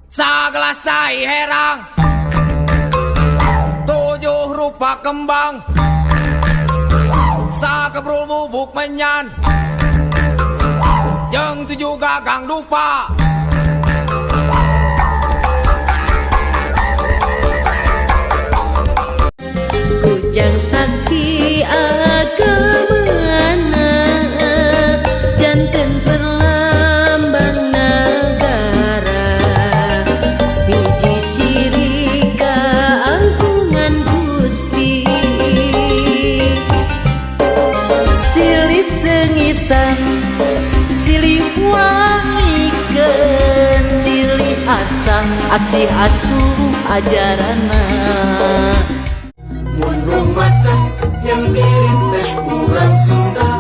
Sagelas cai herang, tujuh rupa kembang, sakebrul bubuk menyan, jeung tujuh gagang dupa. Kujang sakti agamana, janten perlambang nagara, hiji ciri kaangkungan Gusti. Silih seungitan, silih wangikeun, silih asah, asih asuh ajarana. Mun rumasa yang diri teh urang Sunda.